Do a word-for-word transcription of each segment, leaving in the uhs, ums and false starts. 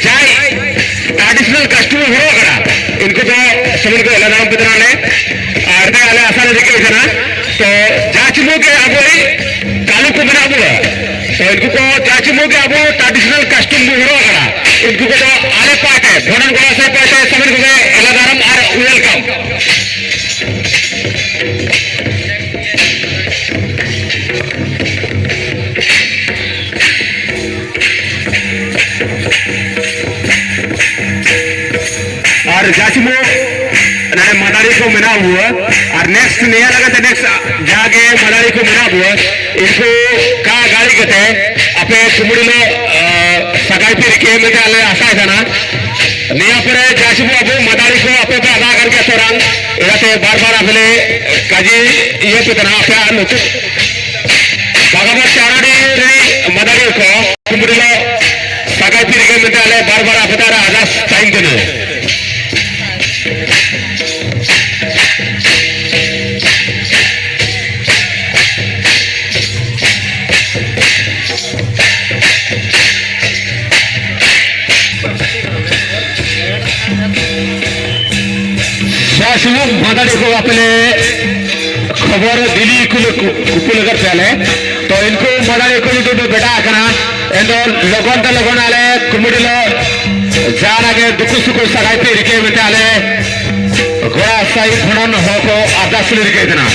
ᱡᱟᱭ traditional costume ᱦᱚᱨᱚᱜ ᱠᱟᱱᱟ, ᱩᱱᱠᱩ ᱫᱚ ᱥᱟᱢᱟᱱ ᱠᱚ ᱮᱞᱟ ᱫᱟᱨᱟᱢ ᱯᱮ ᱛᱟᱦᱮᱱᱟ ᱞᱮ᱾ ᱟᱨ ᱟᱞᱮ ᱟᱥᱟ ᱞᱮ ᱨᱤᱠᱟᱹᱭ ᱠᱟᱱᱟ, ᱛᱚ ᱡᱟ ᱪᱩᱢᱩ ᱜᱮ ᱟᱵᱚᱭ ᱠᱟᱞᱩ ᱠᱚ ᱢᱮᱱᱟᱜ ᱵᱚᱱᱟ, ᱛᱚ ᱩᱱᱠᱩ ᱠᱚ ᱡᱟ ᱪᱩᱢᱩ ᱜᱮ ᱟᱵᱚ traditional costume ᱵᱚ ᱦᱚᱨᱚᱜ ᱠᱟᱱᱟ, ᱩᱱᱠᱩ ᱠᱚᱫᱚ ᱟᱞᱮ ᱯᱟᱦᱴᱟ, ᱵᱷᱚᱱᱚᱱ ᱜᱚᱲᱟ ᱥᱟᱭ ᱯᱟᱦᱴᱟ ᱥᱟᱢᱟᱱ ᱠᱚᱜᱮ ᱮᱞᱟ ᱫᱟᱨᱟᱢ ᱟᱨ welcome᱾ ᱟᱨ ᱡᱟᱪᱤᱢᱚ ᱱᱟᱰᱮ ᱢᱟᱫᱟᱲᱤ ᱠᱚ ᱢᱮᱱᱟᱜ ᱵᱚᱣᱟ, ᱟᱨ next ᱱᱤᱭᱟᱹ ᱞᱟᱜᱟᱛᱮ next ᱡᱟᱜᱮ ᱢᱟᱫᱟᱲᱤ ᱠᱚ ᱢᱮᱱᱟᱜ ᱵᱚᱣᱟ, ᱤᱱᱠᱩ ᱠᱟ ᱜᱟᱲᱤ ᱠᱟᱛᱮ ᱟᱯᱮ ᱠᱩᱢᱲᱤ ᱞᱚ, ᱟ, ᱥᱟᱜᱟᱭ ᱯᱮ ᱨᱤᱠᱟᱹ ᱢᱮᱱᱛᱮ ᱟᱞᱮ ᱟᱥᱟᱭ ᱠᱟᱱᱟ᱾ ᱱᱤᱭᱟᱹ ᱯᱚᱨᱮ ᱡᱟᱪᱤᱢᱚ ᱟᱵᱚ ᱢᱟᱫᱟᱲᱤ ᱠᱚ ᱟᱯᱮ ᱯᱮ ᱟᱫᱟ ᱠᱟᱱ ᱜᱮᱭᱟ ᱛᱚᱨᱟᱝ, ᱚᱱᱟᱛᱮ ᱵᱟᱨ ᱵᱟᱨ ᱟᱯᱮ ᱞᱮ ᱠᱟᱡᱤ ᱤᱭᱟᱹ ᱯᱮ ᱠᱟᱱᱟ, ᱟᱯᱮᱭᱟᱜ ᱱᱩᱠᱩ ᱵᱟᱜᱟᱵᱟᱫ ᱪᱟᱣᱲᱟᱰᱤ ᱨᱤᱱᱤᱡ ᱢᱟᱫᱟᱲᱤ ᱠᱚ ᱠᱩᱢᱲᱤ ᱞᱚ ᱥᱟᱜᱟᱭ ᱯᱤᱨᱜᱮ ᱢᱮᱱᱛᱮ ᱟᱞᱮ ᱵᱟᱨ ᱵᱟᱨ ᱟᱯᱮ ᱛᱟᱦᱮᱸ ᱟᱨᱫᱟᱥ ᱛᱟᱦᱮᱱ ᱠᱟᱱᱟ᱾ ᱥᱮ ᱥᱩᱢᱩᱝ ᱢᱟᱫᱟᱲᱤ ᱠᱚ ᱟᱯᱮ ᱞᱮ ᱠᱷᱚᱵᱚᱨ ᱫᱤᱞᱤ ᱠᱚ ᱞᱮ ᱠᱩ-, ᱠᱩᱯᱩ ᱞᱟᱜᱟᱫ ᱯᱮ ᱟᱞᱮ᱾ ᱛᱚ ᱤᱱᱠᱩ ᱢᱟᱫᱟᱲᱤ ᱠᱚ ᱡᱩᱫᱤ ᱯᱮ ᱵᱮᱴᱟ ᱟᱠᱟᱱᱟ, ᱮᱱ ᱫᱚ ᱞᱚᱜᱚᱱ ᱛᱮ ᱞᱚᱜᱚᱱ ᱟᱞᱮ ᱠᱩᱢᱤᱰᱤ ᱞᱚ ᱡᱟᱦᱟᱱᱟᱜ ᱜᱮ ᱫᱩᱠᱩ ᱥᱩᱠᱩ ᱥᱟᱜᱟᱭ ᱯᱮ ᱨᱤᱠᱟᱹᱭ ᱢᱮᱱᱛᱮ ᱟᱞᱮ ᱜᱚᱲᱟ ᱥᱟᱹᱦᱤ ᱠᱷᱚᱱᱚᱱ ᱦᱚᱲ ᱠᱚ ᱟᱨᱫᱟᱥ ᱞᱮ ᱨᱤᱠᱟᱹᱭ ᱠᱟᱱᱟ᱾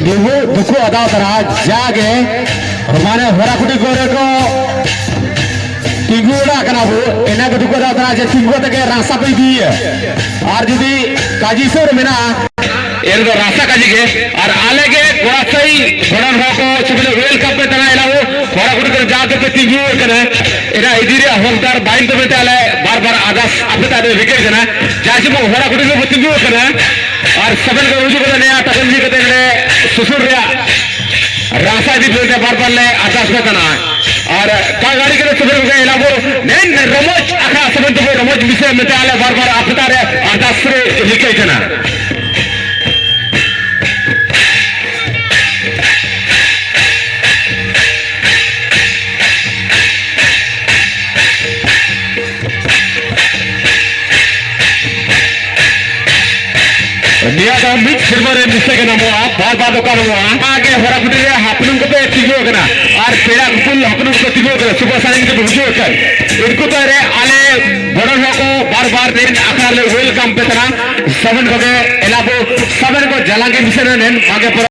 ᱫᱩᱠᱩ, ᱫᱩᱠᱩ ᱟᱫᱟᱣ ᱛᱟᱨᱟ ᱡᱟᱜᱮ ᱢᱟᱱᱮ ᱦᱚᱨᱟ ᱠᱩᱴᱤ ᱠᱚᱨᱮ ᱠᱚ ᱛᱤᱸᱜᱩ ᱚᱲᱟᱜ ᱠᱟᱱᱟ ᱵᱚ, ᱮᱱᱟ ᱜᱮ ᱫᱩᱠᱩ ᱟᱫᱟᱣ ᱛᱟᱨᱟ ᱡᱮ ᱛᱤᱸᱜᱩ ᱠᱟᱛᱮ ᱜᱮ ᱨᱟᱥᱟ ᱯᱮ ᱤᱫᱤᱭᱟ᱾ ᱟᱨ ᱡᱩᱫᱤ ᱠᱟᱡᱤ ᱥᱩᱨ ᱢᱮᱱᱟᱜᱼᱟ, ᱮᱱ ᱫᱚ ᱨᱟᱥᱟ ᱠᱟᱡᱤ ᱜᱮ᱾ ᱟᱨ ᱟᱞᱮ ᱜᱮ ᱜᱚᱲᱟᱥᱟᱹᱭ ᱵᱷᱚᱸᱰᱟᱱ ᱦᱚᱲ ᱠᱚ ᱥᱩᱵᱤᱫᱷᱟ ᱣᱮᱞᱠᱟᱢ ᱯᱮ ᱛᱟᱦᱮᱱᱟ ᱮᱱᱟ ᱵᱚ᱾ ᱦᱚᱨᱟ ᱠᱩᱴᱤ ᱠᱚᱨᱮ ᱡᱟᱦᱟᱸ ᱛᱮᱯᱮ ᱛᱤᱸᱜᱩ ᱟᱠᱟᱱᱟ, ᱮᱱᱟ ᱤᱫᱤ ᱨᱮᱭᱟᱜ ᱦᱚᱠᱫᱟᱨ ᱵᱟᱭᱤᱱ ᱛᱟᱵᱮᱱ ᱛᱮ ᱟᱞᱮ ᱵᱟᱨ ᱵᱟᱨ ᱟᱨᱫᱟᱥ ᱟᱯᱮ ᱛᱟᱦᱮᱸ ᱨᱤᱠᱟᱹᱭ ᱠᱟᱱᱟ᱾ ᱡᱟᱦᱟᱸ ᱡᱮᱢᱚᱱ ᱦᱚᱨᱟ ᱠᱩᱴᱤ ᱨᱮᱵᱚ ᱛᱤᱸᱜᱩ ᱟᱠᱟᱱᱟ ᱟᱨ ᱥᱟᱵᱮᱱ ᱠᱚ ᱦᱤᱡᱩᱜ ᱠᱟᱱᱟ, ᱱᱮᱭᱟ ᱛᱟᱵᱮᱱ ᱤᱫᱤ ᱠᱟᱛᱮ ᱱᱚᱰᱮ ᱥᱩᱥᱩᱨ ᱨᱮᱭᱟᱜ ᱨᱟᱥᱟ ᱤᱫᱤ ᱯᱮ ᱵᱟᱨ ᱵᱟᱨ ᱞᱮ ᱟᱨᱫᱟᱥ ᱯᱮ ᱠᱟᱱᱟ᱾ ᱟᱨ ᱠᱟ ᱜᱟᱹᱰᱤ ᱠᱚᱫᱚ ᱥᱩᱥᱩᱨ ᱠᱚ ᱮᱞᱟᱵᱚ ᱱᱮᱱ ᱨᱚᱢᱚᱡᱽ ᱟᱠᱷᱲᱟ ᱥᱟᱵᱮᱱ ᱛᱮᱵᱚ ᱨᱚᱢᱚᱡᱽ ᱵᱤᱥᱚᱭ ᱢᱮᱱᱛᱮ ᱟᱞᱮ ᱵᱟᱨ ᱵᱟᱨ ᱟᱯᱮ ᱛᱟᱦᱮᱸ ᱨᱮ ᱟᱨᱫᱟᱥ ᱨᱮ ᱨᱤᱠᱟᱹᱭ ᱠᱟᱱᱟ᱾ ᱱᱤᱭᱟᱹ ᱫᱚ ᱢᱤᱫ ᱥᱮᱨᱢᱟ ᱨᱮ ᱢᱤᱫ ᱥᱮ ᱜᱮ ᱧᱟᱢᱚᱜᱼᱟ, ᱵᱟᱨ ᱵᱟᱨ ᱫᱚ ᱵᱟᱝ ᱧᱟᱢᱚᱜᱼᱟ᱾ ᱚᱱᱟ ᱜᱮ ᱦᱚᱨᱟ ᱠᱩᱴᱤ ᱨᱮ ᱦᱟᱯᱲᱟᱢ ᱠᱚᱯᱮ ᱛᱤᱸᱜᱩ ᱟᱠᱟᱱᱟ ᱟᱨ ᱯᱮᱲᱟ ᱠᱩᱯᱩᱞ ᱦᱟᱯᱲᱟᱢ ᱠᱚᱯᱮ ᱛᱤᱸᱜᱩ ᱟᱠᱟᱱᱟ, ᱥᱩᱵᱷᱟ ᱥᱟᱭᱤᱱ ᱠᱚᱯᱮ ᱦᱤᱡᱩᱜ ᱟᱠᱟᱱ᱾ ᱩᱱᱠᱩ ᱛᱟᱭ ᱨᱮ ᱟᱞᱮ ᱵᱚᱲᱚ ᱦᱚᱲ ᱠᱚ ᱵᱟᱨ ᱵᱟᱨ ᱨᱮᱱ ᱟᱠᱷᱲᱟ ᱞᱮ ᱣᱮᱞᱠᱟᱢ ᱯᱮ ᱛᱟᱦᱮᱱᱟ᱾ ᱥᱟᱵᱮᱱ ᱠᱚᱜᱮ ᱮᱞᱟᱵᱚ ᱥᱟᱵᱮᱱ ᱠᱚ ᱡᱟᱞᱟᱝ ᱜᱮ ᱢᱤᱥᱮᱱ ᱨᱮᱱ ᱵᱷᱟᱜᱮ ᱯᱚᱨᱚᱵᱽ